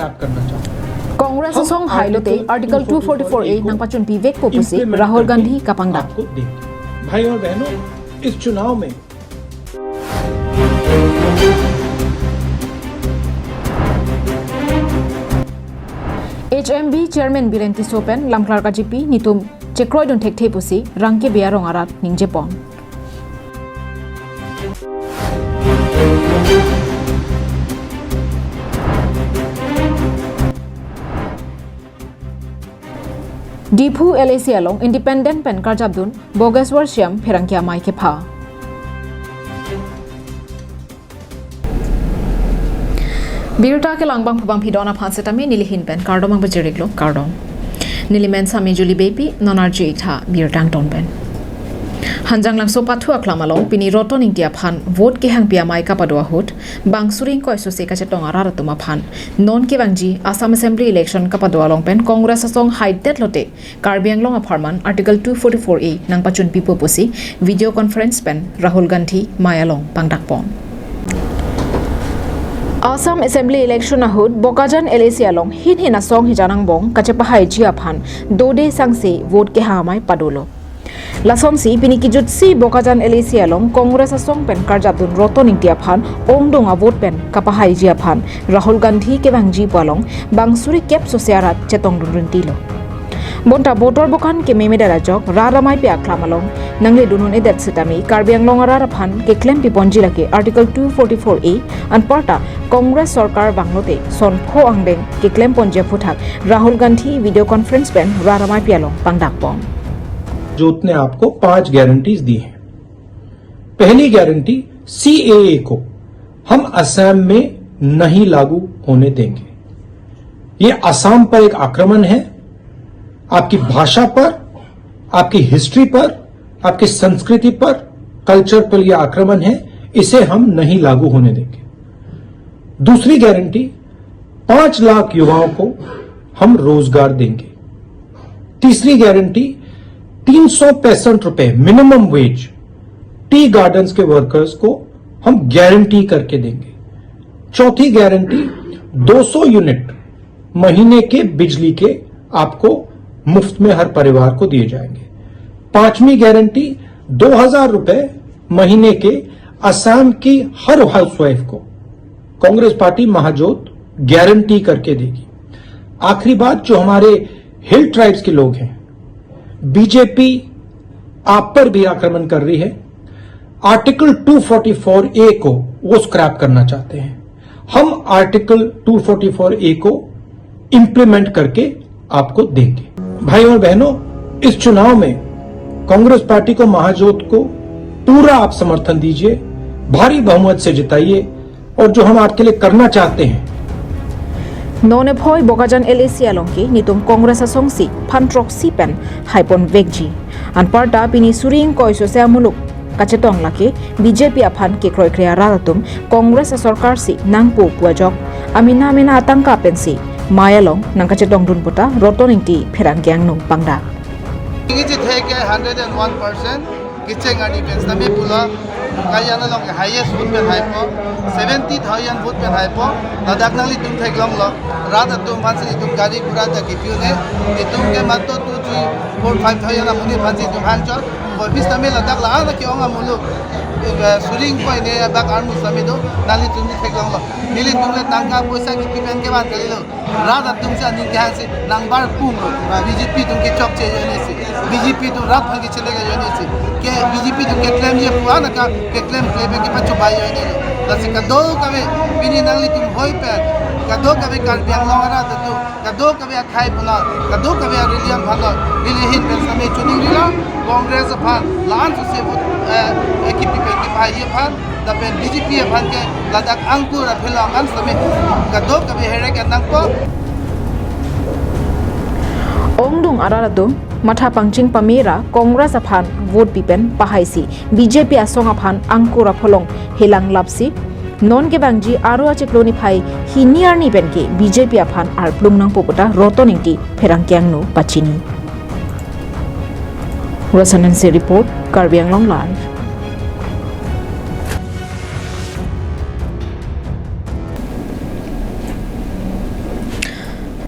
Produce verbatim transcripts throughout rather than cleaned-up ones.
आप करना चाहते हैं। Congress हम asong hai lote Article Article two forty-four A two forty-four A को nangpachunpi vekpo pusi implement Rahul करके Gandhi kapangdak. आपको देंगे। भाई और बहनों, इस चुनाव में H M B Chairman Biren Tisso pen Lamklar K G P netum chekroidun thekthe pusi Rangkebe arong arat ningjepon. Diphu L A C along independent pen karjapdun Bogeshwar Shyam pherangke amei kepha. Birta kelang bangphu bangphi don aphan setame neli ahin pen kardom nangpajir-iklo, kardom. Neli men same Julie Beypi, non arju-ik tha birta angton pen. Hanjanglangso pathu aklam along pini Roton Ingti aphan vote kehangpi amei kapado ahut, bang suri ingkoi sose kachetong arat atum aphan non kevangji Assam Assembly election kapado along pen Congress asong haidet lote Karbi Anglong apharman Article two forty-four A nangpachunpipo pusi video conference pen Rahul Gandhi mei along pangdakpon. Assam Assembly election ahut Bokajan L A C along hin hin asong hijan angbong kachepahaiji aphan dode sangse vote kehang amei padolo. Lasonsi pini kijutsi Bokajan L A C along Congress asong pen karjapdun Roton Ingti aphan ongdung avote pen kapahaiji aphan Rahul Gandhi kevangji pu along bang suri kep sose arat chetongdun rintilo. Bonta botor bokan kememe det ajok rat ameipi aklam along nangledun un-edet setame Karbi Anglong arat aphan keklempiponji lake Article two forty-four A, anparta Congress sorkar vanglote son pho angdeng keklemponji aphuthak Rahul Gandhi video conference pen rat ameipi along pangdakpon. जोत ने आपको पांच गारंटीज दी हैं। पहली guarantee, CAA को हम असम में नहीं लागू होने देंगे। ये असम पर एक आक्रमण है, आपकी भाषा पर, आपकी हिस्ट्री पर, आपकी संस्कृति पर, कल्चर पर यह आक्रमण है, इसे हम नहीं लागू होने देंगे। दूसरी गारंटी, पांच लाख युवाओं को हम रोजगार देंगे। तीसरी गारंटी, तीन सौ पैंसठ रुपए मिनिमम वेज टी गार्डन्स के वर्कर्स को हम गारंटी करके देंगे। चौथी गारंटी, दो सौ यूनिट महीने के बिजली के आपको मुफ्त में हर परिवार को दिए जाएंगे। पांचवी गारंटी, दो हजार रुपए महीने के असम की हर हाउसवाइफ को कांग्रेस पार्टी महाजोत गारंटी करके देगी। आखिरी बात, जो हमारे हिल ट्राइब्स के लोग हैं, बीजेपी आप पर भी आक्रमण कर रही है। आर्टिकल टू फ़ोर्टी फ़ोर ए को वो स्क्रैप करना चाहते हैं। हम आर्टिकल टू फ़ोर्टी फ़ोर ए को इम्प्लीमेंट करके आपको देंगे। भाइयों और बहनों, इस चुनाव में कांग्रेस पार्टी को, महाजोत को पूरा आप समर्थन दीजिए, भारी बहुमत से जिताइए और जो हम आपके लिए करना चाहते हैं, Non ephoi Bokajan L A C along ke netum Congress asongsi phan throksi pen haipon vekji. Anparta pini suri ingkoi sose amuluk kachetong lake B J P aphan kekroikre arat atum Congress asorkar si nangpo pu ajok amena amena atangka pensi mei along nangkachetongdun pu ta Roton Ingti pherangke angno pangdak. Ingiji theke hundred and one percent kecheng arni pen sitame pulo, Bokajan along ke highest vote pen haipo, seventy thousand vote pen haipo. Ladak nanglitum theklonglo, rat atum aphansi itum gari gura ta kipi un-e, itum ke mato two three four five thousand amonit aphansi itum hangchot. Office tame ladak la-an ke-ong amuluk, eh, suri ingkoi ne bak armu sitame do, nanglitum theklonglo. Nelitum le tangka poisa kipi pen kevan kalilo. Rat atum si aning kehang si nangbar pung, B J P atum kechokche ajoine si, B J P atum rat aphan kechele ajoine si, ke B J P atum keklemji pu an ka keklem klebe kepachobei ajoine. Lasi kadokave pini nanglitum hoi pen, kadokave Karbi Anglong arat atum, kadokave akhai aphan, kadokave a-religion aphan, neli ahin pen sitame choningrilo, Congress aphan la-an sose vote, eh, eh, kipi pen kepahai aphan, lapen B J P aphan ke ladak angkur aphi lo-an sitame kadokave herek nangpo. Ongdung arat atum matha pangching pamera Congress aphan vote pi pen pahaisi B J P asong aphan angkur apholong helang lapsi non kevangji aro achiklo niphai hini arni pen ke B J P aphan arplung nangpo pu ta Roton Ingti pherangke angno pachini. Rosan N C report, Karbi Anglong Live.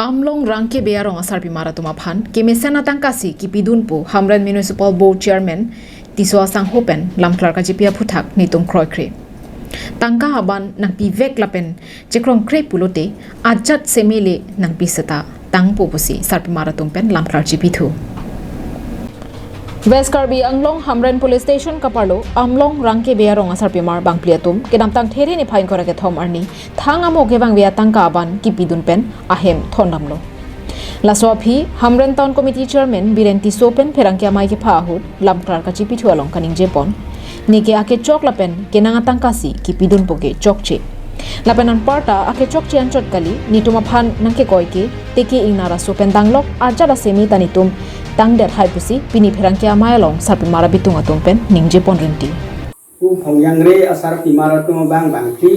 Amlong Rangkebe arong asarpimar atum aphan kemesen atangka si kipidunpo Hamren Municipal Board Chairman Tisso Asangho pen lamklar kachipi aphuthak netum kroikre. Tangka aban nangpivek lapen chekrongkre pulote ajat seme le nangpi seta tangpo pusi sarpimar atum pen lamklar chipithu. West Karbi Anglong Hamren Police Station kaparlo Amlong Rangkebe arong asarpimar bangphli atum kedamtang There niphai ingkoi ra kethom arni thang amo kevangve atangka aban kipidun pen ahem thondamlo. Laso aphi Hamren Town Committee Chairman Biren Tisso pen pherangke amei kepha ahut lamklar kachipithu along kaningjepon, neke akechok lapen kenang atangka si kipidunpo ke chokche. Lapen anparta akechokche anchot kali, netum aphan nangkekoi ke teke ingnar aso pen danglok ajat aseme ta netum tangdet hai pusi pini pherangke amei along sarpimar abitung atum pen ningjepon rinti. Pu Phongyangre asarpimar atum abang bangphli,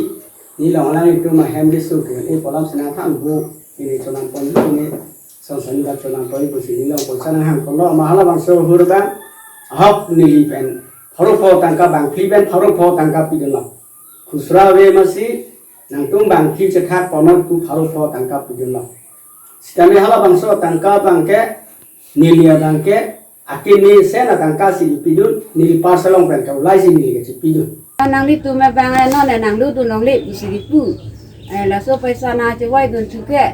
neli along alanglitum ahem keso ke-un-e pu alam si nangthanpo, neli chonangpon, neli son son dak chonangpon pusi neli along poisa nanghang ponlo, ma halabangso ahut abang ahok neli pen pharo pho tangka, bangphli pen pharo pho tangka pidunlo. Khusra ave masi nangtum bangphli chethak ponot pu pharo pho tangka pidunlo. Sitame halabangso tangka abang ke neli abang ke akemesen atangka si pidun, neli parcel along pen ke ulai si neli kachipidun. Nanglitum abang, eh, non, eh, nanglu dun longle pusi kipu. Eh, laso poisa nangchivaidun thu ke,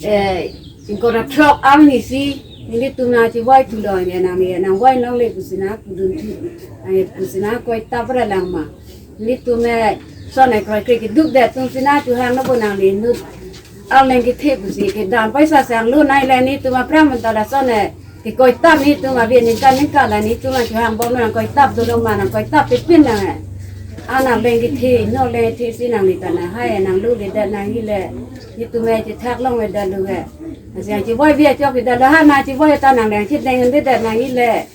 eh, ingkoi ra throk arni si nelitum nangchivaithulo, eh, nangli, eh, nangvai longle pusi nangpudun thu. Eh, pusi nangkoitap ra lang ma. Nelitum, eh, son, eh, kroikre keduk det atum si nangchohang nangpo, nangli inut arleng kethe pusi kedam poisa sang lo nai le netum aphrang anta lason, eh, kekoitap netum avi aningkan ningkan la netum nangchohang bom nangkoitap dolo ma, nangkoitap pipin nang, eh. Anang leng kethe, inut leng kethe si nangli ta nang hai, nanglu le det nangji le. Netum, eh, chethak long le det lo, eh. Nasi nangchivai vi achok vi det lo, ha nangchivai ta nang leng chedeng det det nangji le.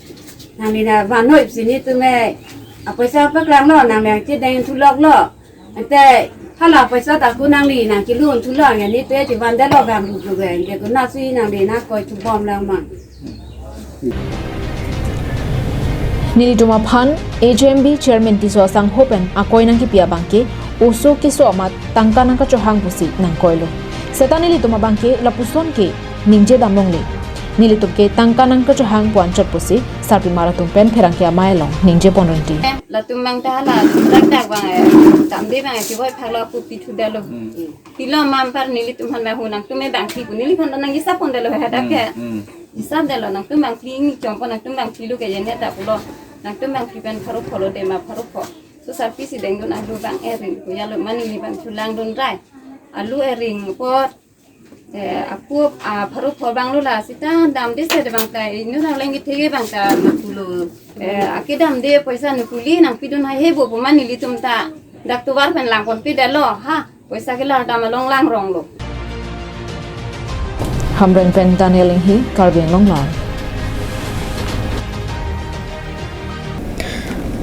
Nangli nangvanoi pusi netum, eh, apoisa paklanglo, nang leng chedeng thuloklo. Ante hala poisa ta ku nangli nangchelun thulo, nge netum chivan detlo bang rup rup, nge ku nasi nangli nangkoithu bom lang ma. Nelitum aphan H M B Chairman Tisso Asangho pen akoi nangkipi abang ke oso keso amat tangka nangkachohang pusi nangkoilo. Seta nelitum abang ke lapuson ke ningje dam longle. Nelitum ke tangka nangkachohang pu anchot pusi sarpimar atum pen pherangke amei along ningjepon rinti. Latum bang ta hala dak dak bang, eh, damde bang, eh, chivai phaklo pu pithu detlo. Hmm. Pilo ma anpar nelitum aphan hu nangtum, eh, bangphli pu neliphan ta nanghisap pon detlo hadak ke. Hmm, hmm. Hisap detlo nangtum bangphli ni chompo nangtum bangphli lo ke jene ta pulo. Nangtum bangphli pen pharo pho lo de ma pharo pho. So sarpi si dengdun alu bang ering pu ya lo mani ni bang chulang dun rai. Alu ering apot, eh, akup, ah, pharo pho bang lo la sita damde se de bang ta inut arleng kethe bang ta nangpulo. Eh, akedamde poisa nangpuli nangpidun hai he bo pu ma nelitum ta dak tovar pen langponpi detlo ha. Poisa kelar dam along langrong lo. Hamren pen Daniel Inghi, Karbi Anglong Live.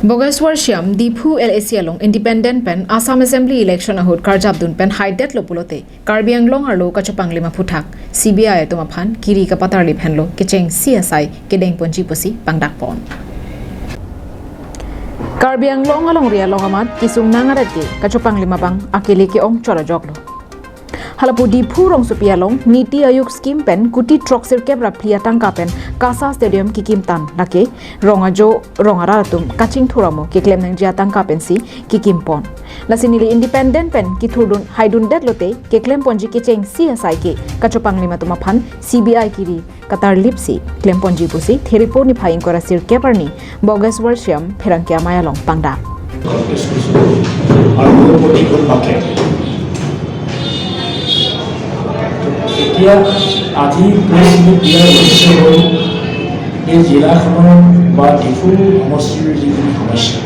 Bogeshwar Shyam, Diphu L A C along independent pen Assam Assembly election ahut karjapdun pen haidetlo pulote Karbi Anglong arlo kachopanglim aphuthak C B I atum aphan kiri kapatarlip henlo kechengsi asai kedengponji pusi pangdakpon. Karbi Anglong alongri along amat kesung nang arat ke kachopanglim abang akele ke-ong chot ajoklo. Halapu Diphu rongsopi along Niti Aayog scheme pen kuti throksirkep ra phli atangka pen KASA Stadium kikimtan, lake rong ajo rong arat atum kachingthur amo keklem nangji atangka pensi kikimpon. Lasi neli independent pen kithurdun haidundet lote keklemponji kechengsi asai ke kachopanglim atum aphan C B I kiri katarlipsi klemponji pusi There niphai ingkoi ra sirkep arni Bogeshwar Shyam pherangke amei along pangdak. আৰু মোৰ প্ৰতি খুব পাকে। এতিয়া আজি press meet দিয়াৰ উদ্দেশ্য হ'ল এই জিলাখনৰ বা ডিফু সমষ্টিৰ যিখিনি সমস্যা,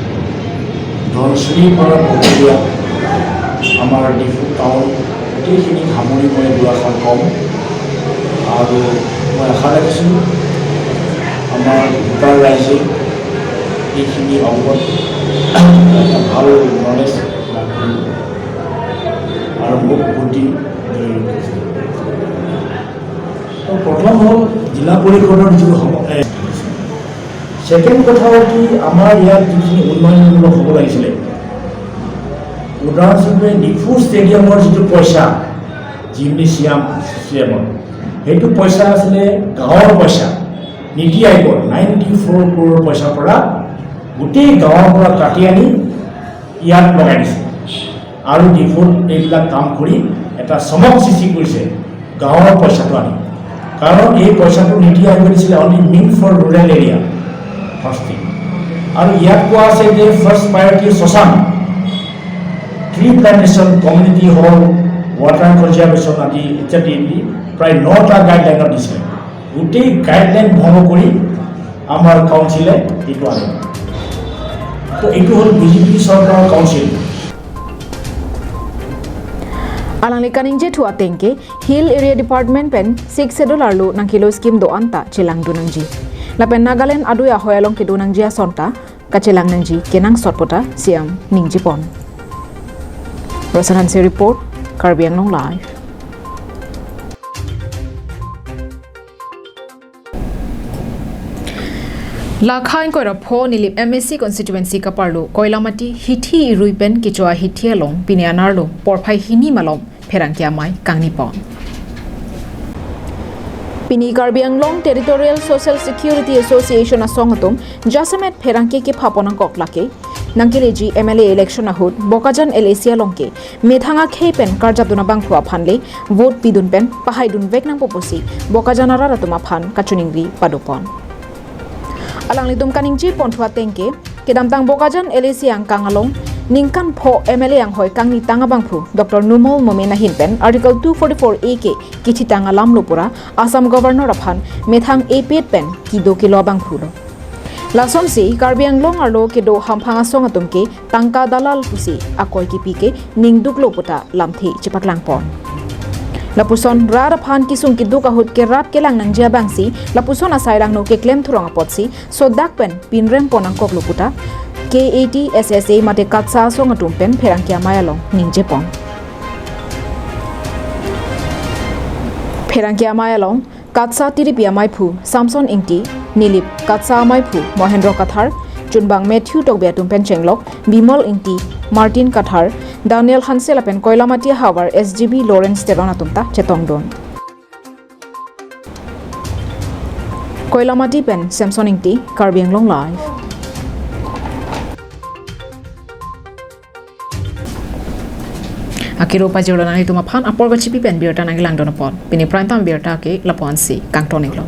ধনশিৰি পৰা পকৰিয়া, আমাৰ ডিফু টাউন, গোটেইখিনি সামৰি মই দুআষাৰ কম। আৰু মই আশা ৰাখিছোঁ আমাৰ ভোটাৰ ৰাইজে এইখিনি অংগত এটা ভাল নলেজ লাভ কৰিব আৰু মোক ভোট দি জয়যুক্ত কৰিব। তো প্ৰথম হ'ল জিলা পৰিষদৰ যিটো সম-, এ, ছেকেণ্ড কথা হ'ল কি, আমাৰ ইয়াত যিখিনি উন্নয়নমূলক হ'ব লাগিছিলে, উদাহৰণস্বৰূপে ডিফু ষ্টেডিয়ামৰ যিটো পইচা, জিমনেছিয়াম, ষ্টেডিয়ামত। সেইটো পইচা আছিলে গাঁৱৰ পইচা, নীতি আয়োগৰ নাইণ্টি ফ'ৰ ক্ৰ'ৰ পইচাৰ পৰা গোটেই গাঁৱৰ পৰা কাটি আনি ইয়াত লগাই দিছে। আৰু ডিফুত এইবিলাক কাম কৰি এটা চমক সৃষ্টি কৰিছে গাঁৱৰ পইচাটো আনি। কাৰণ এই পইচাটো নীতি আয়োগে দিছিলে only meant for rural area, first thing। আৰু ইয়াত কোৱা আছে যে ফাৰ্ষ্ট প্ৰায়ৰিটি শ্মশান, tree plantation, community hall, water conservation আদি ইত্যাদি, ইত্যাদি প্ৰায় নটা গাইডলাইনত দিছে। গোটেই গাইডলাইন ভংগ কৰি আমাৰ কাউন্সিলে এইটো আনে। তো এইটো হ'ল বিজেপি চৰকাৰৰ council. Alangli kaningje thu ateng ke Hill Area Department pen Sixth Schedule arlo nangkelo scheme do-an ta chelangdun nangji. Lapen Nagaland adui ahoi along kedo nangji ason ta kachelang nangji kenangsot pu ta C M ningjepon. Rosan Hanse report, Karbi Anglong Live. Lakha ingkoi ra pho Nilip M A C constituency kaparlo Koilamati hithi irui pen kecho ahithi along pini anerlo porphai hini malom pherangke amei kangnipon. Pini Karbi Anglong Territorial Social Security Association asong atum jasemet pherangke kephapon nangkok lake nangkeleji M L A election ahut Bokajan L A C along ke methang akhei pen karjapdun abangphu aphan le vote pidun pen pahaidun vek nangpo pusi Bokajan arat atum aphan kachiningri padopon. Alanglitum kaningje ponthu ateng ke kedamtang Bokajan L A C angkang along ningkan pho M L A anghoi kangni tang abangphu Doctor Numal Momin ahin pen Article two forty-four A ke kithitang alam lo pura Assam Governor aphan methang epet pen kedo kelo abangphu lo. Lasonsi Karbi Anglong arlo kedo hamphang asong atum ke tangka dalal pusi akoi kipi ke ningduklo pu ta lamthe chepaklangpon. Lapuson rat aphan kesung keduk ahut kerap kelang nangji abangsi lapuson asai langno keklem thurong apotsi sodak pen pinrempon nangkoklo pu ta K A T S S A mate KATSA asong atum pen pherangke amei along ningjepon. Pherangke amei along KATSA tiripi ameiphu Samson Ingti, Nilip KATSA ameiphu Mohendro Kathar, chunbang Matthew Tokbi atum pen chenglok Bimal Ingti, Martin Kathar, Daniel Hanse lapen Koilamati ahavar S G B Lawrence Teron atum ta chetongdun. Koilamati pen Samson Ingti, Karbi Anglong Live. Akiro pajirlo nanglitum aphan apor kachipi pen birta nanglangdun apot. Pini prime time birta ke lapu-ansi kangton-iklo.